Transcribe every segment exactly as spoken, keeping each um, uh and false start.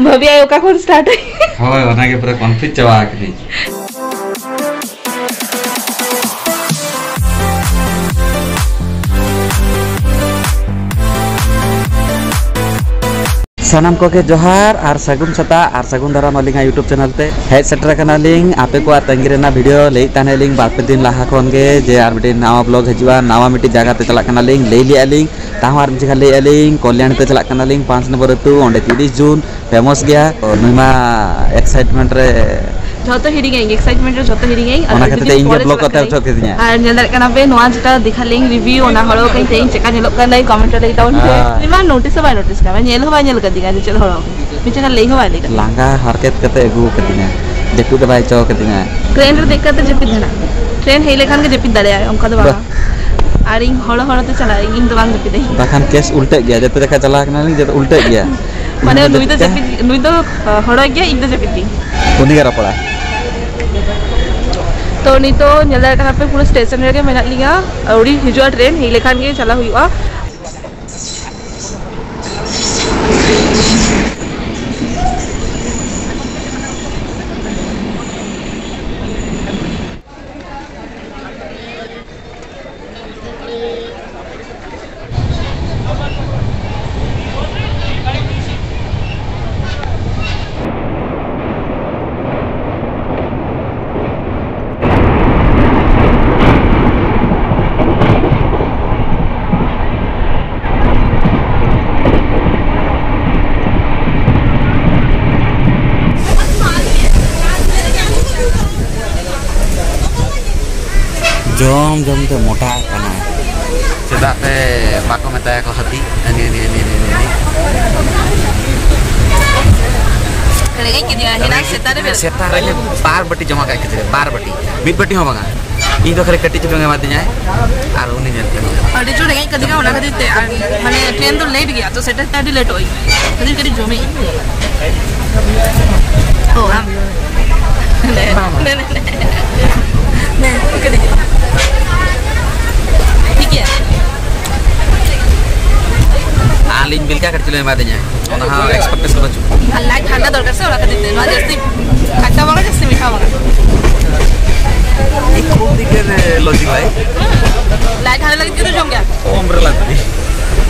ᱵᱷᱟᱹᱵᱤ ᱟᱭᱳ ᱚᱠᱟ ᱠᱷᱚᱱ start ᱦᱩᱭᱩᱜᱼᱟ? ᱦᱳᱭ, ᱚᱱᱟᱜᱮ ᱯᱩᱨᱟᱹ confuse ᱪᱟᱵᱟ ᱟᱠᱟᱱᱟᱹᱧ᱾ ᱥᱟᱱᱟᱢ ᱠᱚᱜᱮ ᱡᱚᱦᱟᱨ ᱟᱨ ᱥᱟᱹᱜᱩᱱ ᱥᱮᱛᱟᱜ ᱟᱨ ᱥᱟᱹᱜᱩᱱ ᱫᱟᱨᱟᱢ ᱟᱹᱞᱤᱧᱟᱜ YouTube channel ᱛᱮ᱾ ᱦᱮᱡ ᱥᱮᱴᱮᱨ ᱟᱠᱟᱱᱟᱞᱤᱧ ᱟᱯᱮ ᱠᱚᱣᱟᱜ ᱛᱟᱺᱜᱤ ᱨᱮᱱᱟᱜ video᱾ ᱞᱟᱹᱭᱮᱫ ᱛᱟᱦᱮᱱᱟᱞᱤᱧ ᱵᱟᱨ ᱯᱮ ᱫᱤᱱ ᱞᱟᱦᱟ ᱠᱷᱚᱱ ᱜᱮ ᱡᱮ ᱟᱨ ᱢᱤᱫᱴᱤᱡ ᱱᱟᱣᱟ vlog ᱦᱤᱡᱩᱜᱼᱟ, ᱱᱟᱣᱟ ᱢᱤᱫᱴᱤᱡ ᱡᱟᱭᱜᱟ ᱛᱮ ᱪᱟᱞᱟᱜ ᱠᱟᱱᱟᱞᱤᱧ, ᱞᱟᱹᱭ ᱞᱮᱜᱼᱟ ᱞᱤᱧ᱾ ᱛᱟᱦᱚᱸ ᱟᱨ ᱢᱤᱫ ᱡᱟᱭᱜᱟ ᱞᱟᱹᱭᱮᱜᱼᱟ ᱞᱤᱧ, ᱠᱚᱞᱭᱟᱬᱤ ᱛᱮ ᱪᱟᱞᱟᱜ ᱠᱟᱱᱟᱞᱤᱧ, ᱯᱟᱸᱪ ᱱᱚᱢᱵᱚᱨ ᱟᱹᱛᱩ, ᱚᱸᱰᱮ ᱛᱤᱨᱤᱥ ᱡᱩᱱ famous ᱜᱮᱭᱟ᱾ ᱛᱚ, ᱱᱩᱭ ᱢᱟ excitement ᱨᱮ ᱡᱷᱚᱛᱚ ᱦᱤᱲᱤᱧᱟᱹᱧ, excitement ᱨᱮ ᱡᱷᱚᱛᱚ ᱦᱤᱲᱤᱧᱟᱹᱧ᱾ ᱟᱨ ᱚᱱᱟ ᱟᱹᱰᱤ ᱠᱷᱟᱹᱛᱤᱨ ᱫᱤᱱ ᱛᱮ ᱤᱧ ᱜᱮ ᱯᱚᱨᱮ vlog ᱪᱟᱞᱟᱜ ᱠᱟᱛᱮ ᱠᱟᱹᱱᱟᱹᱧ᱾ ᱚᱪᱚ ᱠᱤᱫᱤᱧᱟ᱾ ᱟᱨ ᱧᱮᱞ ᱫᱟᱲᱮᱭᱟᱜ ᱠᱟᱱᱟ ᱯᱮ, ᱱᱚᱣᱟ ᱡᱮᱴᱟ ᱫᱮᱠᱷᱟᱞᱤᱧ review, ᱚᱱᱟ ᱦᱚᱲ ᱠᱟᱹᱧ ᱛᱮ ᱤᱧ ᱪᱮᱠᱟ ᱧᱮᱞᱚᱜ ᱠᱟᱱᱟ, comment ᱨᱮ ᱞᱟᱹᱭ ᱛᱟᱵᱚᱱ ᱯᱮ᱾ ᱦᱮᱸ᱾ ᱩᱱᱤ ᱢᱟ notice ᱦᱚᱸ ᱵᱟᱭ notice ᱠᱟᱜ ᱢᱮ, ᱧᱮᱞ ᱦᱚᱸ ᱵᱟᱭ ᱧᱮᱞ ᱠᱟᱫᱤᱧᱟ ᱡᱮ ᱪᱮᱫ ᱦᱚᱲ᱾ ᱢᱤᱫᱴᱮᱱ ᱞᱟᱹᱭ ᱦᱚᱸ ᱵᱟᱭ ᱞᱟᱹᱭ ᱠᱟᱫᱤᱧᱟ᱾ ᱞᱟᱸᱜᱟ ᱦᱟᱨᱠᱮᱛ ᱠᱟᱛᱮ ᱟᱹᱜᱩ ᱠᱟᱫᱤᱧᱟ, ᱡᱟᱹᱯᱤᱫ ᱦᱚᱸ ᱵᱟᱭ ᱦᱚᱪᱚ ᱠᱟᱫᱤᱧᱟ᱾ train ᱨᱮ ᱫᱮᱡ ᱠᱟᱛᱮ ᱡᱟᱹᱯᱤᱫ ᱫᱷᱟᱱᱟ᱾ train ᱦᱮᱡ ᱞᱮᱠᱷᱟᱱ ᱜᱮ ᱡᱟᱹᱯᱤᱫ ᱫᱟᱲᱮᱭᱟᱜᱼᱟᱭ, ᱚᱱᱠᱟ ᱫᱚ ᱵᱟᱝ᱾ ᱵᱟᱦ᱾ ᱟᱨ ᱤᱧ ᱦᱚᱲᱚ ᱦᱚᱲᱚ ᱛᱮ ᱪᱟᱞᱟᱜ ᱟᱹᱧ, ᱤᱧ ᱫᱚ ᱵᱟᱝ ᱡᱟᱹᱯᱤᱫᱟᱹᱧ᱾ ᱵᱟᱠᱷᱟᱱ case ᱩᱞᱴᱟᱹᱜ ᱜᱮᱭᱟ, ᱡᱚᱛᱚ ᱡᱟᱭᱜᱟ ᱪᱟᱞᱟᱣ ᱠᱟᱱᱟᱞᱤᱧ, ᱡᱚᱛᱚ ᱩᱞᱴᱟᱹᱜ ᱜᱮᱭᱟ᱾ ᱢᱟᱱᱮ ᱩᱱᱤ ᱱᱩᱭ ᱫᱚ ᱪᱮᱫ ᱞᱮᱠᱟ? ᱡᱟᱹᱯᱤᱫ, ᱱᱩᱭ ᱫᱚ, ᱦᱚᱲᱚᱭ ᱜᱮᱭᱟ, ᱤᱧ ᱫᱚ ᱡᱟᱹᱯᱤᱫ ᱜᱤᱧ᱾ ᱩᱱᱤ ᱜᱮ ᱨᱚᱯᱚᱲᱟᱭ᱾ ᱛᱚ ᱱᱤᱛᱚᱜ ᱧᱮᱞ ᱫᱟᱲᱮᱭᱟᱜ ᱠᱟᱱᱟ ᱯᱮ, ᱯᱩᱨᱟᱹ station ᱨᱮᱜᱮ ᱢᱮᱱᱟᱜ ᱞᱤᱧᱟ᱾ ᱟᱹᱣᱨᱤ ᱦᱤᱡᱩᱜᱼᱟ train, ᱦᱮᱡ ᱞᱮᱠᱷᱟᱱ ᱜᱮ ᱪᱟᱞᱟᱣ ᱦᱩᱭᱩᱜᱼᱟ᱾ ᱡᱚᱢ ᱡᱚᱢ ᱛᱮ ᱢᱚᱴᱟᱜ ᱠᱟᱱᱟᱭ᱾ ᱪᱮᱫᱟᱜ ᱯᱮ ᱵᱟᱠᱚ ᱢᱮᱛᱟᱭᱟ ᱠᱚ ᱦᱟᱹᱛᱤ? ᱦᱟᱹᱱᱤ, ᱦᱟᱹᱱᱤ, ᱦᱟᱹᱱᱤ, ᱦᱟᱹᱱᱤ, ᱦᱟᱹᱱᱤ᱾ ᱨᱮᱸᱜᱮᱡ ᱠᱮᱫᱤᱧᱟ, ᱦᱮᱱᱟᱝ ᱥᱮᱛᱟᱜ ᱨᱮ ᱵᱮᱨᱮᱫ᱾ ᱥᱮᱛᱟᱜ ᱨᱮ ᱵᱟᱨ ᱵᱟᱹᱴᱤ ᱡᱚᱢᱟ ᱠᱟᱜ ᱠᱷᱟᱹᱛᱤᱨ, ᱵᱟᱨ ᱵᱟᱹᱴᱤ, ᱢᱤᱫ ᱵᱟᱹᱴᱤ ᱦᱚᱸ ᱵᱟᱝᱟ᱾ ᱤᱧ ᱫᱚ ᱠᱷᱟᱹᱞᱤ ᱠᱟᱹᱴᱤᱡ ᱪᱩᱞᱩᱝ ᱮᱢᱟᱫᱤᱧᱟᱭ ᱟᱨ ᱩᱱᱤ ᱧᱮᱞ ᱠᱮᱫᱤᱧᱟ᱾ ᱟᱹᱰᱤ ᱡᱳᱨ ᱨᱮᱸᱜᱮᱡ ᱠᱟᱹᱫᱤᱧᱟ, ᱚᱱᱟ ᱠᱷᱟᱹᱛᱤᱨ ᱛᱮ᱾ ᱟᱨ ᱢᱟᱱᱮ train ᱫᱚ late ᱜᱮᱭᱟ, ᱛᱚ ᱥᱮᱴᱮᱨ ᱛᱮ ᱟᱹᱰᱤ ᱞᱮᱴᱚᱜ ᱟᱹᱧ, ᱠᱷᱟᱹᱛᱤᱨ ᱠᱟᱹᱴᱤᱡ ᱡᱚᱢᱮᱜ ᱟᱹᱧ᱾ ᱚ, ᱟᱢ? ᱱᱮ, ᱱᱮ, ᱱᱮ, ᱱᱮ᱾ ᱱᱮ, ᱠᱟᱹᱴᱤᱡ᱾ ᱴᱷᱤᱠ ᱜᱮᱭᱟ᱾ ᱟᱹᱞᱤᱧ ᱵᱤᱞᱠᱟ ᱠᱟᱹᱴᱤᱡ ᱪᱩᱞᱩᱝ ᱮᱢᱟ ᱫᱤᱧᱟ, ᱚᱱᱟ ᱦᱚᱸ ᱮᱠᱥᱯᱮᱠᱴᱮᱥᱚᱱ ᱵᱟᱹᱪᱩᱜ᱾ ᱟᱨ ᱞᱟᱡ ᱴᱷᱟᱱᱰᱟ ᱫᱚᱨᱠᱟᱨ ᱥᱮ, ᱚᱱᱟ ᱠᱷᱟᱹᱛᱤᱨ ᱛᱮ ᱱᱚᱣᱟ ᱡᱟᱹᱥᱛᱤ ᱠᱷᱟᱴᱟ ᱵᱟᱝᱟ, ᱡᱟᱹᱥᱛᱤ ᱢᱤᱴᱷᱟ ᱵᱟᱝᱟ᱾ ᱤᱧ ᱠᱷᱩᱵ ᱫᱤᱱ ᱨᱮ ᱞᱚᱡᱤᱠ ᱞᱟᱭ᱾ ᱞᱟᱡ ᱴᱷᱟᱱᱰᱟ ᱞᱟᱹᱜᱤᱫ ᱜᱮ ᱛᱚ ᱡᱚᱢ ᱜᱮᱭᱟ᱾ ᱚᱢᱵᱨᱮᱞᱟ ᱫᱤᱫᱤ,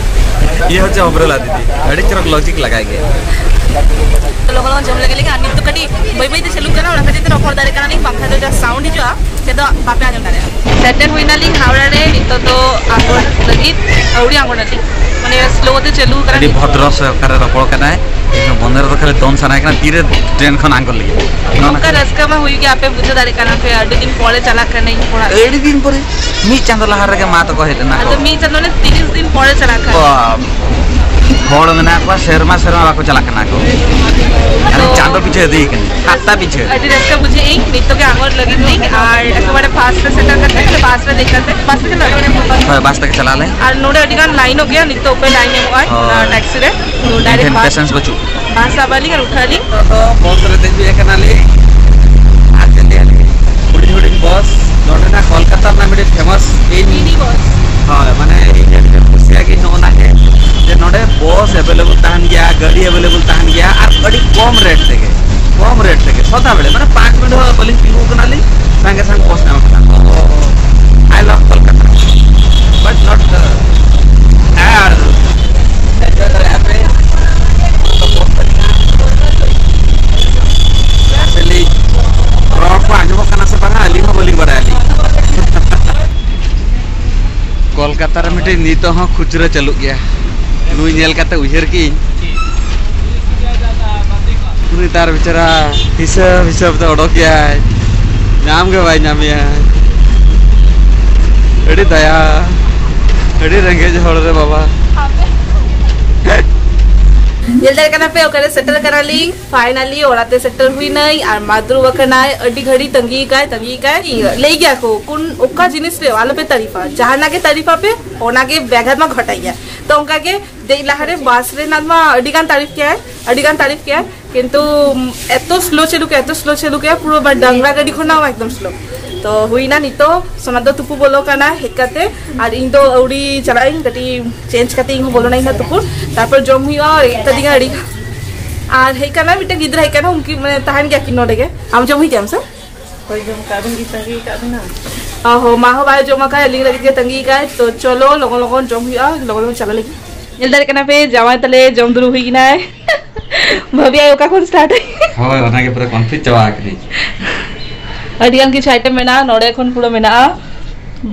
ᱤᱭᱟᱹ ᱦᱚᱪᱪᱷᱮ ᱚᱢᱵᱨᱮᱞᱟ ᱫᱤᱫᱤ, ᱟᱹᱰᱤ ᱪᱚᱨᱚᱠ ᱞᱚᱡᱤᱠ ᱞᱟᱜᱟᱭ ᱜᱮ᱾ ᱞᱚᱜᱚᱱ ᱞᱚᱜᱚᱱ ᱡᱚᱢ ᱞᱮᱜᱮ ᱞᱮᱜᱮ, ᱟᱨ ᱱᱤᱛ ᱫᱚ ᱠᱟᱹᱴᱤᱡ ᱵᱟᱹᱭ ᱵᱟᱹᱭ ᱛᱮ ᱪᱟᱹᱞᱩᱜ ᱠᱟᱱᱟ, ᱚᱱᱟ ᱠᱷᱟᱹᱛᱤᱨ ᱛᱮ ᱨᱚᱯᱚᱲ ᱫᱟᱲᱮᱭᱟᱜ ᱠᱟᱱᱟ ᱞᱤᱧ, ᱵᱟᱝᱠᱷᱟᱱ ᱫᱚ ᱡᱟ ᱥᱟᱣᱩᱱᱰ ᱦᱤᱡᱩᱜᱼᱟ, ᱥᱮ ᱫᱚ ᱵᱟᱯᱮ ᱟᱸᱡᱚᱢ ᱫᱟᱲᱮᱭᱟᱜᱼᱟ᱾ ᱥᱮᱴᱮᱞ ᱦᱩᱭᱱᱟᱞᱤᱧ ᱦᱟᱣᱲᱟ ᱨᱮ, ᱱᱤᱛᱚᱜ ᱫᱚ ᱟᱸᱜᱚᱲ ᱞᱟᱹᱜᱤᱫ, ᱟᱹᱣᱲᱤ ᱟᱸᱜᱚᱲ ᱞᱟᱹᱜᱤᱫ, ᱢᱟᱱᱮ ᱥᱞᱳ ᱛᱮ ᱪᱟᱹᱞᱩ ᱠᱟᱱᱟ ᱟᱹᱰᱤ ᱱᱤᱛᱚᱜ ᱫᱚ᱾ ᱵᱷᱚᱫᱨᱚ ᱥᱮ ᱚᱠᱟᱨᱮ ᱨᱚᱯᱚᱲ ᱠᱟᱱᱟᱭ, ᱤᱧ ᱦᱚᱸ ᱢᱚᱱᱮ ᱨᱮᱫᱚ ᱠᱷᱟᱹᱞᱤ ᱫᱚᱱ ᱥᱟᱱᱟᱭᱮ ᱠᱟᱱᱟ, ᱛᱤᱨᱮ ᱴᱨᱮᱱ ᱠᱷᱚᱱ ᱟᱸᱜᱚᱲ ᱞᱟᱹᱜᱤᱫ᱾ ᱱᱚᱜᱼᱚ ᱱᱚᱝᱠᱟ ᱱᱚᱝᱠᱟ᱾ ᱨᱟᱹᱥᱠᱟᱹ ᱢᱟ ᱦᱩᱭᱩᱜ ᱜᱮ, ᱟᱯᱮ ᱵᱩᱡᱷᱟᱹᱣ ᱫᱟᱲᱮᱭᱟᱜ ᱠᱟᱱᱟ ᱯᱮ, ᱟᱹᱰᱤ ᱫᱤᱱ ᱯᱚᱨᱮ ᱪᱟᱞᱟᱜ ᱠᱟᱹᱱᱟᱹᱧ ᱚᱲᱟᱜ᱾ ᱟᱹᱰᱤ ᱫᱤᱱ ᱯᱚᱨᱮ, ᱢᱤᱫ ᱪᱟᱸᱫᱚ ᱞᱟᱦᱟ ᱨᱮᱜᱮ ᱢᱟ ᱛᱟᱠᱚ ᱦᱮᱡ ᱞᱮᱱᱟ ᱠᱚ᱾ ᱟᱫᱚ ᱢᱤᱫ ᱪᱟᱸᱫᱚ ᱢᱟᱱᱮ ᱛᱤᱨᱤᱥ ᱫᱤᱱ ᱯᱚᱨᱮ ᱪᱟᱞᱟᱜ ᱠᱟᱱᱟ᱾ ᱵᱟ-, ᱦᱚᱲ ᱢᱮᱱᱟᱜ ᱠᱚᱣᱟ ᱥᱮᱨᱢᱟ ᱥᱮᱨᱢᱟ ᱵᱟᱠᱚ ᱪᱟᱞᱟᱜ ᱠᱟᱱᱟ ᱠᱚ᱾ ᱟᱨ ᱟᱫᱚ ᱪᱟᱸᱫᱚ ᱯᱤᱪᱷᱟᱹ ᱤᱫᱤᱭ ᱠᱟᱱᱟ, ᱦᱟᱯᱛᱟ ᱯᱤᱪᱷᱟᱹ᱾ ᱟᱹᱰᱤ ᱨᱟᱹᱥᱠᱟᱹ ᱵᱩᱡᱷᱟᱹᱜ ᱟᱹᱧ ᱱᱤᱛᱚᱜ ᱜᱮ ᱟᱸᱜᱚᱲ ᱞᱟᱹᱜᱤᱫ ᱛᱤᱧ, ᱟᱨ ᱮᱠᱮᱵᱟᱨᱮ ᱯᱷᱟᱥᱴ ᱨᱮ ᱥᱮᱴᱮᱨ ᱠᱟᱛᱮ, ᱵᱟᱥ ᱨᱮ ᱫᱮᱡ ᱠᱟᱛᱮ, ᱵᱟᱥ ᱨᱮ ᱪᱟᱞᱟᱜ ᱦᱳᱭ, ᱵᱟᱥ ᱛᱮᱜᱮ ᱪᱟᱞᱟᱜ ᱟᱞᱮ᱾ ᱟᱨ ᱱᱚᱰᱮ ᱟᱹᱰᱤ ᱜᱟᱱ ᱞᱟᱭᱤᱱᱚᱜ ᱜᱮᱭᱟ, ᱱᱤᱛᱚᱜ ᱚᱠᱚᱭ ᱞᱟᱭᱤᱱ ᱮᱢᱚᱜᱼᱟᱭ ᱦᱳᱭ᱾ ᱚᱱᱟ ᱴᱮᱠᱥᱤ ᱨᱮ, ᱛᱚ ᱤᱧ ᱰᱟᱭᱨᱮᱠᱴ ᱴᱷᱮᱱ ᱵᱟᱥ᱾ ᱯᱮᱥᱮᱱᱥ ᱵᱟᱹᱪᱩᱜ᱾ ᱵᱟᱥ ᱥᱟᱵ ᱟᱹᱞᱤᱧ ᱟᱨ ᱩᱴᱷᱟᱹᱣ ᱟᱹᱞᱤᱧ᱾ ᱱᱤᱛᱚᱜ ᱫᱚ ᱵᱚᱥ ᱨᱮ ᱫᱮᱡ ᱦᱩᱭ ᱟᱠᱟᱱᱟᱞᱤᱧ᱾ ᱟᱨ ᱪᱮᱫ ᱞᱟᱹᱭᱟ ᱞᱤᱧ? ᱦᱩᱰᱤᱧ ᱦᱩᱰᱤᱧ ᱵᱚᱥ, ᱱᱚᱰᱮᱱᱟᱜ ᱠᱳᱞᱠᱟᱛᱟ ᱨᱮᱱᱟᱜ ᱢᱤᱫᱴᱤᱡ ᱯᱷᱮᱢᱟᱥ ᱤᱧ ᱢᱤᱱᱤ ᱵᱚᱥ᱾ ᱦᱳᱭ, ᱢᱟᱱᱮ ᱤᱧ ᱟᱹᱰᱤ ᱡᱳᱨ ᱠᱩᱥᱤᱭᱟᱜ ᱜᱤᱧ ᱱᱚᱜᱼᱚ ᱱᱟ ᱜᱮ, ᱡᱮ ᱱᱚᱰᱮ ᱵᱚᱥ ᱮᱵᱮᱞᱮᱵᱮᱞ ᱛᱟᱦᱮᱱ ᱜᱮᱭᱟ, ᱜᱟᱹᱰᱤ ᱮᱵᱮᱞᱮᱵᱮᱞ ᱛᱟᱦᱮᱱ ᱜᱮᱭᱟ, ᱟᱨ ᱟᱹᱰᱤ ᱠᱚᱢ ᱨᱮᱴ ᱛᱮᱜᱮ, ᱠᱚᱢ ᱨᱮᱴ ᱛᱮᱜᱮ, ᱥᱚᱫᱟ ᱵᱮᱲᱮ, ᱢᱟᱱᱮ ᱯᱟᱸᱪ ᱢᱤᱱᱤᱴ ᱦᱚᱸ ᱵᱟᱹᱞᱤᱧ ᱛᱤᱸᱜᱩ ᱠᱟᱱᱟᱞᱤᱧ, ᱥᱟᱸᱜᱮ ᱥᱟᱸᱜᱮ ᱵᱚᱥ ᱧᱟᱢ ᱠᱟᱱᱟ᱾ I love Kolkata, but not, uh, ᱟᱨ ᱵᱩᱡᱷᱟᱹᱣ ᱫᱟᱲᱮᱭᱟᱜᱼᱟ ᱯᱮ, ᱟᱥᱚᱞᱮ ᱨᱚᱲ ᱠᱚ ᱟᱸᱡᱚᱢᱚᱜ ᱠᱟᱱᱟ ᱥᱮ ᱵᱟᱝᱟ, ᱟᱹᱞᱤᱧ ᱦᱚᱸ ᱵᱟᱹᱞᱤᱧ ᱵᱟᱲᱟᱭᱟ ᱟᱹᱞᱤᱧ᱾ ᱠᱳᱞᱠᱟᱛᱟ ᱨᱮ ᱢᱤᱫᱴᱤᱡ ᱱᱤᱛᱚᱜ ᱦᱚᱸ ᱠᱷᱩᱪᱨᱟᱹ ᱪᱟᱹᱞᱩᱜ ᱜᱮᱭᱟ᱾ ᱱᱩᱭ ᱧᱮᱞ ᱠᱟᱛᱮ ᱩᱭᱦᱟᱹᱨ ᱠᱮᱜᱼᱟᱹᱧ, ᱩᱱᱤ ᱛᱟᱨ ᱵᱮᱪᱟᱨᱟ ᱦᱤᱥᱟᱹᱵ ᱦᱤᱥᱟᱹᱵ ᱛᱮ ᱚᱰᱚᱠ ᱜᱮᱭᱟᱭ, ᱧᱟᱢ ᱜᱮ ᱵᱟᱭ ᱧᱟᱢᱮᱭᱟ᱾ ᱟᱹᱰᱤ ᱫᱟᱭᱟ, ᱟᱹᱰᱤ ᱨᱮᱸᱜᱮᱡ ᱦᱚᱲ ᱨᱮ ᱵᱟᱵᱟ᱾ ᱧᱮᱞ ᱫᱟᱲᱮᱭᱟᱜ ᱠᱟᱱᱟ ᱯᱮ, ᱚᱠᱟᱨᱮ ᱥᱮᱴᱮᱨ ᱠᱟᱱᱟᱞᱤᱧ᱾ ᱯᱷᱟᱭᱱᱟᱞᱤ ᱚᱲᱟᱜ ᱛᱮ ᱥᱮᱴᱮᱨ ᱦᱩᱭᱱᱟᱹᱧ ᱟᱨ ᱢᱟᱫᱽᱨᱩ ᱟᱠᱟᱱᱟᱭ, ᱟᱹᱰᱤ ᱜᱷᱟᱹᱲᱤ ᱛᱟᱺᱜᱤ ᱠᱟᱭ, ᱛᱟᱺᱜᱤ ᱠᱟᱭ᱾ ᱤᱭᱟᱹ, ᱞᱟᱹᱭ ᱜᱮᱭᱟ ᱠᱚ, ᱠᱩᱱ, ᱚᱠᱟ ᱡᱤᱱᱤᱥ ᱨᱮ ᱟᱞᱚᱯᱮ ᱛᱟᱹᱨᱤᱯᱟ, ᱡᱟᱦᱟᱱᱟᱜ ᱜᱮ ᱛᱟᱹᱨᱤᱯᱟ ᱯᱮ, ᱚᱱᱟ ᱜᱮ ᱵᱮᱜᱷᱟᱛ ᱢᱟ ᱜᱷᱚᱴᱟᱜ ᱜᱮᱭᱟ᱾ ᱛᱚ ᱚᱱᱠᱟ ᱜᱮ ᱫᱮᱡ ᱞᱟᱦᱟᱨᱮ ᱵᱟᱥ ᱨᱮᱱᱟᱜ ᱢᱟ ᱟᱹᱰᱤ ᱜᱟᱱ ᱛᱟᱹᱨᱤᱯ ᱠᱮᱭᱟᱭ, ᱟᱹᱰᱤ ᱜᱟᱱ ᱛᱟᱹᱨᱤᱯ ᱠᱮᱭᱟᱭ, ᱠᱤᱱᱛᱩ ᱮᱛᱚ ᱥᱞᱳ ᱪᱟᱹᱞᱩ ᱠᱮᱭᱟ, ᱮᱛᱚ ᱥᱞᱳ ᱪᱟᱹᱞᱩ ᱠᱮᱭᱟ, ᱯᱩᱨᱟᱹ ᱵᱟ-, ᱰᱟᱝᱨᱟ ᱜᱟᱹᱰᱤ ᱠᱷᱚᱱᱟᱜ ᱦᱚᱸ ᱮᱠᱫᱚᱢ ᱥᱞᱳ᱾ ᱛᱚ ᱦᱩᱭᱱᱟ ᱱᱤᱛᱚᱜ ᱥᱚᱱᱟ ᱫᱚ ᱛᱩᱯᱩ ᱵᱚᱞᱚ ᱠᱟᱱᱟ ᱦᱮᱡ ᱠᱟᱛᱮ, ᱟᱨ ᱤᱧ ᱫᱚ ᱟᱹᱣᱲᱤ ᱪᱟᱞᱟᱜ ᱟᱹᱧ, ᱠᱟᱹᱴᱤᱡ ᱪᱮᱧᱡᱽ ᱠᱟᱛᱮ ᱤᱧ ᱦᱚᱸ ᱵᱚᱞᱚᱱᱟ ᱤᱧ ᱦᱚᱸ ᱛᱩᱯᱩ, ᱛᱟᱨᱯᱚᱨ ᱡᱚᱢ ᱦᱩᱭᱩᱜᱼᱟ᱾ ᱨᱮᱸᱜᱮᱡ ᱠᱟᱹᱫᱤᱧᱟ ᱟᱹᱰᱤ᱾ ᱟᱨ ᱦᱮᱡ ᱠᱟᱱᱟ ᱢᱤᱫᱴᱮᱱ ᱜᱤᱫᱽᱨᱟᱹ ᱦᱮᱡ ᱠᱟᱱᱟ, ᱩᱱᱠᱤᱱ ᱢᱟᱱᱮ ᱛᱟᱦᱮᱱ ᱜᱮᱭᱟ ᱠᱤᱱ ᱱᱚᱰᱮ ᱜᱮ᱾ ᱟᱢ ᱡᱚᱢ ᱦᱩᱭ ᱠᱮᱫᱟᱢ ᱥᱮ? ᱦᱳᱭ, ᱡᱚᱢ ᱠᱟᱜ ᱵᱤᱱ, ᱜᱮ ᱛᱟᱺᱜᱤ ᱠᱟᱜ ᱵᱤᱱᱟ᱾ ᱚ ᱦᱚᱸ, ᱢᱟ ᱦᱚᱸ ᱵᱟᱭ ᱡᱚᱢ ᱟᱠᱟᱫ, ᱟᱹᱞᱤᱧ ᱞᱟᱹᱜᱤᱫ ᱜᱮ ᱛᱟᱺᱜᱤ ᱠᱟᱜ᱾ ᱛᱚ ᱪᱚᱞᱚ ᱞᱚᱜᱚᱱ ᱞᱚᱜᱚᱱ ᱡᱚᱢ ᱦᱩᱭᱩᱜᱼᱟ, ᱞᱚᱜᱚᱱ ᱞᱚᱜᱚᱱ ᱪᱟᱞᱟᱜ ᱞᱟᱹᱜᱤᱫ᱾ ᱧᱮᱞ ᱫᱟᱲᱮᱭᱟᱜ ᱠᱟᱱᱟ ᱯᱮ, ᱡᱟᱶᱟᱭ ᱛᱟᱞᱮ ᱡᱚᱢ ᱫᱩᱲᱩᱵ ᱦᱩᱭ ᱠᱟᱱᱟᱭ᱾ ᱵᱷᱟᱵᱤ ᱟᱭ ᱚᱠᱟ ᱠᱷᱚᱱ ᱥᱴᱟᱨᱴ? ᱦᱳᱭ, ᱚᱱᱟᱜᱮ ᱯᱩᱨᱟᱹ ᱠᱚᱱᱯᱷᱤᱭᱩᱡᱽ ᱪᱟᱵᱟ ᱟᱠᱟᱱᱟᱹᱧ᱾ ᱟᱹᱰᱤ ᱜᱟᱱ ᱠᱤᱪᱷᱩ ᱟᱭᱴᱮᱢ ᱢᱮᱱᱟᱜᱼᱟ, ᱱᱚᱰᱮ ᱠᱷᱚᱱ ᱯᱩᱨᱟᱹ ᱢᱮᱱᱟᱜᱼᱟ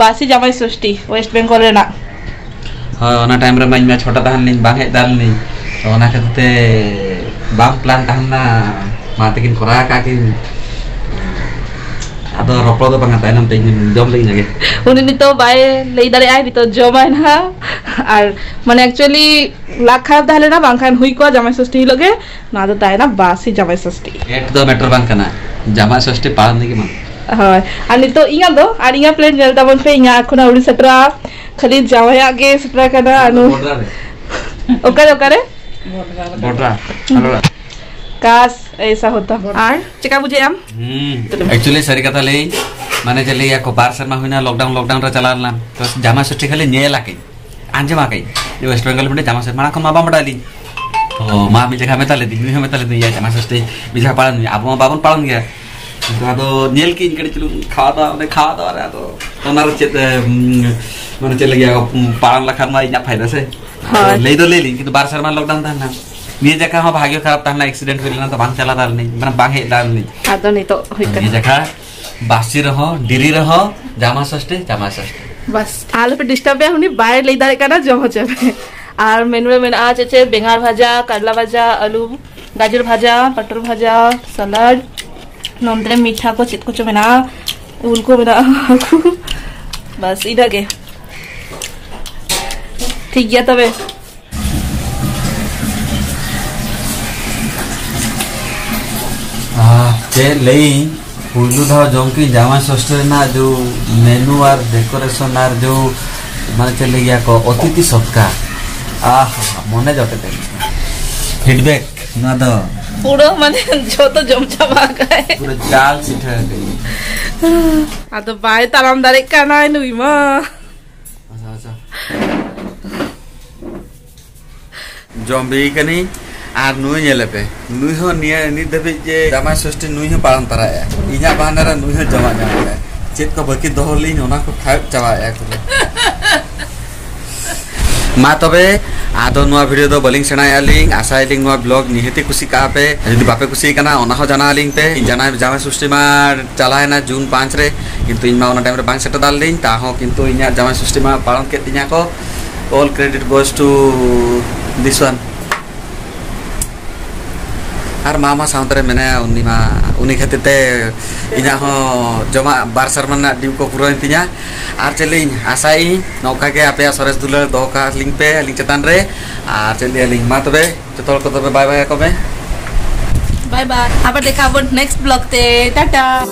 ᱵᱟᱥᱤ ᱡᱟᱢᱟᱭ ᱥᱚᱥᱴᱤ ᱳᱭᱮᱥᱴ ᱵᱮᱝᱜᱚᱞ ᱨᱮᱱᱟᱜ᱾ ᱦᱳᱭ, ᱚᱱᱟ ᱴᱟᱭᱤᱢ ᱨᱮ ᱢᱟ ᱤᱧ ᱢᱟ ᱪᱷᱳᱴᱟ ᱛᱟᱦᱮᱸ ᱞᱤᱧ, ᱵᱟᱝ ᱦᱮᱡ ᱫᱟᱲᱮ ᱞᱤᱧ᱾ ᱛᱚ ᱚᱱᱟ ᱠᱷᱟᱹᱛᱤᱨ ᱛᱮ ᱵᱟᱝ ᱯᱞᱟᱱ ᱛᱟᱦᱮᱸ ᱞᱮᱱᱟ, ᱢᱟ ᱛᱟᱹᱠᱤᱱ ᱠᱚᱨᱟᱣ ᱟᱠᱟᱫ ᱠᱤᱱ᱾ ᱟᱫᱚ ᱨᱚᱯᱚᱲ ᱫᱚ ᱵᱟᱝᱟ, ᱛᱟᱭᱱᱚᱢ ᱛᱮ ᱤᱧ ᱡᱚᱢ ᱞᱟᱹᱜᱤᱫ ᱜᱮ᱾ ᱩᱱᱤ ᱱᱤᱛᱚᱜ ᱵᱟᱭ ᱞᱟᱹᱭ ᱫᱟᱲᱮᱭᱟᱜᱼᱟ, ᱱᱤᱛᱚᱜ ᱡᱚᱢᱟᱭ ᱱᱟᱦᱟᱜ᱾ ᱟᱨ ᱢᱟᱱᱮ ᱮᱠᱪᱩᱭᱮᱞᱤ ᱞᱟᱠ ᱠᱷᱟᱨᱟᱯ ᱛᱟᱦᱮᱸ ᱞᱮᱱᱟ, ᱵᱟᱝᱠᱷᱟᱱ ᱦᱩᱭ ᱠᱚᱜᱼᱟ ᱡᱟᱢᱟᱭ ᱥᱚᱥᱴᱤ ᱦᱤᱞᱳᱜ ᱜᱮ᱾ ᱱᱚᱣᱟ ᱫᱚ ᱛᱟᱦᱮᱱᱟ ᱵᱟᱥᱤ ᱡᱟᱢᱟᱭ ᱥᱚᱥᱴᱤ᱾ ᱮᱴ ᱫᱚ ᱢᱮᱴᱟᱨ ᱵᱟᱝ ᱠᱟᱱᱟ, ᱡᱟᱢᱟᱭ ᱥᱚᱥᱴᱤ ᱯᱟᱲᱟᱣ ᱞᱟᱹᱜᱤᱫ ᱢᱟ᱾ ᱦᱳᱭ, ᱟᱨ ᱱᱤᱛᱚᱜ ᱤᱧᱟᱹᱜ ᱫᱚ, ᱟᱨ ᱤᱧᱟᱹᱜ ᱯᱞᱮᱴ ᱧᱮᱞ ᱛᱟᱵᱚᱱ ᱯᱮ, ᱤᱧᱟᱹᱜ ᱮᱠᱷᱚᱱ ᱟᱹᱣᱨᱤ ᱥᱮᱴᱮᱨᱟ, ᱠᱷᱟᱹᱞᱤ ᱡᱟᱶᱟᱭᱟᱜ ᱜᱮ ᱥᱮᱴᱮᱨ ᱠᱟᱱᱟ᱾ ᱟᱨ ᱱᱩ- ᱵᱚᱰᱨᱟ ᱨᱮ᱾ ᱚᱠᱟᱨᱮ, ᱚᱠᱟᱨᱮ? ᱵᱚᱰᱨᱟ᱾ ᱦᱩᱸ᱾ ᱟᱞᱚ᱾ ᱠᱟᱥ ᱮᱭᱥᱟ ᱦᱳᱛᱟ᱾ ᱟᱨ ᱪᱮᱠᱟ ᱵᱩᱡᱷᱟᱹᱜ ᱟᱢ? ᱦᱩᱸ᱾ ᱮᱠᱪᱩᱭᱮᱞᱤ ᱥᱟᱹᱨᱤ ᱠᱟᱛᱷᱟ ᱞᱟᱹᱭ, ᱢᱟᱱᱮ ᱪᱮᱫ ᱞᱟᱹᱭᱟ ᱠᱚ, ᱵᱟᱨ ᱥᱮᱨᱢᱟ ᱦᱩᱭᱱᱟ ᱞᱚᱠᱰᱟᱣᱩᱱ, ᱞᱚᱠᱰᱟᱣᱩᱱ ᱨᱮ ᱪᱟᱞᱟᱣ ᱞᱮᱱᱟ, ᱛᱚ ᱡᱟᱢᱟᱭ ᱥᱚᱥᱴᱤ ᱠᱷᱟᱹᱞᱤ ᱧᱮᱞ ᱟᱠᱟᱧ, ᱟᱸᱡᱚᱢ ᱟᱠᱟᱧ, ᱡᱮ ᱳᱭᱮᱥᱴ ᱵᱮᱝᱜᱚᱞ ᱨᱮ ᱢᱤᱫᱴᱮᱱ ᱡᱟᱢᱟᱭ ᱥᱚᱥᱴᱤ, ᱢᱟᱲᱟᱝ ᱠᱷᱚᱱ ᱢᱟ ᱵᱟᱢ ᱵᱟᱰᱟᱭ ᱞᱤᱧ᱾ ᱛᱚ ᱢᱟ ᱢᱤᱫ ᱡᱟᱭᱜᱟ ᱢᱮᱛᱟ ᱞᱮᱫᱤᱧ, ᱱᱩᱭ ᱦᱚᱸ ᱢᱮᱛᱟ ᱞᱮᱫᱤᱧ, "ᱭᱟ ᱡᱟᱢᱟᱭ ᱥᱚᱥᱴᱤ ᱢᱤᱫ ᱡᱟᱭᱜᱟ ᱯᱟᱲᱟᱣ ᱞᱮᱱᱟ", ᱟᱵᱚ ᱢᱟ ᱵᱟᱵᱚᱱ ᱯᱟᱲᱟᱣ ᱜᱮᱭᱟ᱾ ᱛᱚ ᱟᱫᱚ ᱧᱮᱞ ᱠᱮᱫᱟᱹᱧ ᱠᱟᱹᱴᱤᱡ ᱪᱩᱞᱩᱝ ᱠᱷᱟᱣᱟ ᱫᱟᱣᱟ, ᱚᱸᱰᱮ ᱠᱷᱟᱣᱟ ᱫᱟᱣᱟ ᱨᱮ, ᱟᱫᱚ ᱚᱱᱟ ᱨᱮ ᱪᱮᱫ, ᱮ, ᱩᱢ, ᱢᱟᱱᱮ ᱪᱮᱫ ᱞᱟᱹᱜᱤᱫ ᱯᱟᱲᱟᱣ ᱞᱮᱠᱷᱟᱱ ᱢᱟ ᱤᱧᱟᱹᱜ ᱯᱷᱟᱭᱫᱟ ᱥᱮ᱾ ᱦᱳᱭ᱾ ᱞᱟᱹᱭ ᱫᱚ ᱞᱟᱹᱭ ᱞᱤᱧ, ᱠᱤᱱᱛᱩ ᱵᱟᱨ ᱥᱮᱨᱢᱟ ᱞᱚᱠᱰᱟᱣᱩᱱ ᱛᱟᱦᱮᱸ ᱞᱮᱱᱟ᱾ ᱱᱤᱭᱟᱹ ᱡᱟᱭᱜᱟ ᱦᱚᱸ ᱵᱷᱟᱜᱮ ᱠᱷᱟᱨᱟᱯ ᱛᱟᱦᱮᱸ ᱞᱮᱱᱟ, ᱮᱠᱥᱤᱰᱮᱱᱴ ᱦᱩᱭ ᱞᱮᱱᱟ, ᱛᱚ ᱵᱟᱝ ᱪᱟᱞᱟᱣ ᱫᱟᱲᱮ ᱞᱤᱧ, ᱢᱟᱱᱮ ᱵᱟᱝ ᱦᱮᱡ ᱫᱟᱲᱮ ᱞᱤᱧ᱾ ᱟᱫᱚ ᱱᱤᱛᱚᱜ ᱦᱩᱭ ᱱᱤᱭᱟᱹ ᱠᱟᱱᱟ᱾ ᱡᱟᱭᱜᱟ ᱵᱟᱥᱤ ᱨᱮᱦᱚᱸ, ᱰᱮᱨᱤ ᱨᱮᱦᱚᱸ, ᱡᱟᱢᱟ ᱥᱚᱥᱴᱮ, ᱡᱟᱢᱟ ᱥᱚᱥᱴᱮ᱾ ᱵᱟᱥ, ᱟᱞᱚᱯᱮ ᱰᱤᱥᱴᱟᱵᱮᱭᱟ, ᱩᱱᱤ ᱵᱟᱭ ᱞᱟᱹᱭ ᱫᱟᱲᱮᱭᱟᱜ ᱠᱟᱱᱟ, ᱡᱚᱢ ᱦᱚᱪᱚᱭ ᱯᱮ᱾ ᱟᱨ ᱢᱮᱱᱩ ᱨᱮ ᱢᱮᱱᱟᱜᱼᱟ ᱪᱮᱫ ᱪᱮᱫ, ᱵᱮᱸᱜᱟᱲ ᱵᱷᱟᱡᱟ, ᱠᱟᱨᱞᱟ ᱵᱷᱟᱡᱟ, ᱟᱹᱞᱩ, ᱜᱟᱡᱚᱨ ᱵᱷᱟᱡᱟ, ᱯᱚᱴᱚᱞ ᱵᱷᱟᱡᱟ, ᱥᱟᱞᱟᱰ, ᱱᱚᱱᱛᱮ ᱨᱮ ᱢᱤᱴᱷᱟ ᱠᱚ ᱪᱮᱫ ᱠᱚᱪᱚ ᱢᱮᱱᱟᱜᱼᱟ, ᱩᱞ ᱠᱚ ᱢᱮᱱᱟᱜᱼᱟ᱾ ᱵᱟᱥ, ᱤᱱᱟᱹᱜ ᱜᱮ᱾ ᱴᱷᱤᱠ ᱜᱮᱭᱟ ᱛᱚᱵᱮ᱾ ᱟᱦ, ᱪᱮᱫ ᱞᱟᱹᱭᱟᱹᱧ, ᱯᱩᱭᱞᱩ ᱫᱷᱟᱣ ᱡᱚᱢ ᱠᱤᱧ ᱡᱟᱢᱟᱭ ᱥᱚᱥᱴᱮ ᱨᱮᱱᱟᱜ ᱡᱚ ᱢᱮᱱᱩ ᱟᱨ ᱰᱮᱠᱳᱨᱮᱥᱚᱱ ᱟᱨ ᱡᱚ, ᱢᱟᱱᱮ ᱪᱮᱫ ᱞᱟᱹᱭ ᱜᱮᱭᱟ ᱠᱚ, ᱚᱛᱤᱛᱷᱤ ᱥᱚᱛᱠᱟᱨ᱾ ᱟᱦ, ᱢᱚᱱᱮ ᱡᱚᱴᱮᱫ ᱮᱱ ᱛᱤᱧᱟ᱾ ᱯᱷᱤᱰᱵᱮᱠ ᱱᱚᱣᱟ ᱫᱚ? ᱯᱩᱨᱟᱹ ᱢᱟᱱᱮ ᱡᱚᱛᱚ ᱡᱚᱢ ᱪᱟᱵᱟ ᱟᱠᱟᱫᱟᱭ᱾ ᱯᱩᱨᱟᱹ ᱡᱟᱞ ᱥᱤᱴᱷᱟᱹ ᱟᱠᱟᱫᱟᱹᱧ᱾ ᱟᱫᱚ ᱵᱟᱭ ᱛᱟᱲᱟᱢ ᱫᱟᱲᱮᱜ ᱠᱟᱱᱟᱭ ᱱᱩᱭ ᱢᱟ᱾ ᱟᱪᱪᱷᱟ, ᱟᱪᱪᱷᱟ᱾ ᱡᱚᱢ ᱵᱤ ᱠᱟᱹᱱᱟᱹᱧ᱾ ᱟᱨ ᱱᱩᱭ ᱧᱮᱞᱮ ᱯᱮ, ᱱᱩᱭ ᱦᱚᱸ ᱱᱤᱭᱟᱹ ᱱᱤᱛ ᱫᱷᱟᱹᱵᱤᱡ ᱡᱮ ᱡᱟᱢᱟᱭ ᱥᱚᱥᱴᱤ ᱱᱩᱭ ᱦᱚᱸ ᱯᱟᱞᱚᱱ ᱛᱟᱨᱟᱭᱮᱜᱼᱟ᱾ ᱤᱧᱟᱹᱜ ᱵᱟᱦᱟᱱᱟ ᱨᱮ ᱱᱩᱭ ᱦᱚᱸ ᱡᱚᱢᱟᱜ ᱧᱟᱢ ᱠᱮᱫᱟᱭ᱾ ᱪᱮᱫ ᱠᱚ ᱵᱟᱹᱠᱤ ᱫᱚᱦᱚ ᱞᱤᱧ, ᱚᱱᱟ ᱠᱚ ᱠᱷᱟᱭᱚᱵ ᱪᱟᱵᱟᱭᱮᱜᱼᱟ ᱯᱩᱨᱟᱹ᱾ ᱢᱟ ᱛᱚᱵᱮ, ᱟᱫᱚ ᱱᱚᱣᱟ video ᱫᱚ ᱵᱟᱹᱞᱤᱧ ᱥᱮᱬᱟᱭᱮᱜᱼᱟ ᱞᱤᱧ᱾ ᱟᱥᱟᱭᱟᱞᱤᱧ ᱱᱚᱣᱟ vlog ᱱᱤᱦᱟᱹᱛᱤ ᱠᱩᱥᱤ ᱠᱟᱜᱼᱟ ᱯᱮ᱾ ᱡᱩᱫᱤ ᱵᱟᱯᱮ ᱠᱩᱥᱤ ᱠᱟᱱᱟ, ᱚᱱᱟ ᱦᱚᱸ ᱡᱟᱱᱟᱣ ᱟᱹᱞᱤᱧ ᱯᱮ᱾ ᱡᱟᱱᱟᱭ ᱡᱟᱢᱟᱭ ᱥᱚᱥᱴᱤ ᱢᱟ ᱪᱟᱞᱟᱣᱮᱱᱟ ᱡᱩᱱ ᱯᱟᱸᱪ ᱨᱮ, ᱠᱤᱱᱛᱩ ᱤᱧ ᱢᱟ ᱚᱱᱟ time ᱨᱮ ᱵᱟᱝ ᱥᱮᱴᱮᱨ ᱫᱟᱲᱮ ᱞᱤᱧ, ᱛᱟᱦᱚᱸ ᱠᱤᱱᱛᱩ ᱤᱧᱟᱹᱜ ᱡᱟᱢᱟᱭ ᱥᱚᱥᱴᱤ ᱢᱟ ᱯᱟᱞᱚᱱ ᱠᱮᱫ ᱛᱤᱧᱟ ᱠᱚ᱾ All credit goes to this one. ᱟᱨ ᱢᱟ, ᱢᱟ ᱥᱟᱶᱛᱮ ᱨᱮ ᱢᱮᱱᱟᱭᱟ, ᱩᱱᱤ ᱢᱟ, ᱩᱱᱤ ᱠᱷᱟᱹᱛᱤᱨ ᱛᱮ ᱤᱧᱟᱹᱜ ᱦᱚᱸ ᱡᱚᱢᱟᱜ ᱵᱟᱨ ᱥᱮᱨᱢᱟ ᱨᱮᱱᱟᱜ due ᱠᱚ ᱯᱩᱨᱟᱹᱣᱮᱱ ᱛᱤᱧᱟ᱾ ᱟᱨ ᱪᱮᱫ ᱞᱤᱧ ᱟᱥᱟᱭᱮᱜᱼᱟᱹᱧ, ᱱᱚᱝᱠᱟ ᱜᱮ ᱟᱯᱮᱭᱟᱜ ᱥᱚᱨᱮᱥ ᱫᱩᱞᱟᱹᱲ ᱫᱚᱦᱚ ᱠᱟᱜ ᱞᱤᱧ ᱯᱮ ᱟᱹᱞᱤᱧ ᱪᱮᱛᱟᱱ ᱨᱮ᱾ ᱟᱨ ᱪᱮᱫ ᱞᱟᱹᱭᱟᱞᱤᱧ, ᱢᱟ ᱛᱚᱵᱮ ᱡᱚᱛᱚ ᱦᱚᱲ ᱠᱚ ᱛᱚᱵᱮ bye bye ᱟᱠᱚ ᱢᱮ᱾ Bye bye, ᱟᱵᱟᱨ ᱫᱮᱠᱷᱟ ᱟᱵᱚᱱ next vlog ᱛᱮ, ᱴᱟᱴᱟ᱾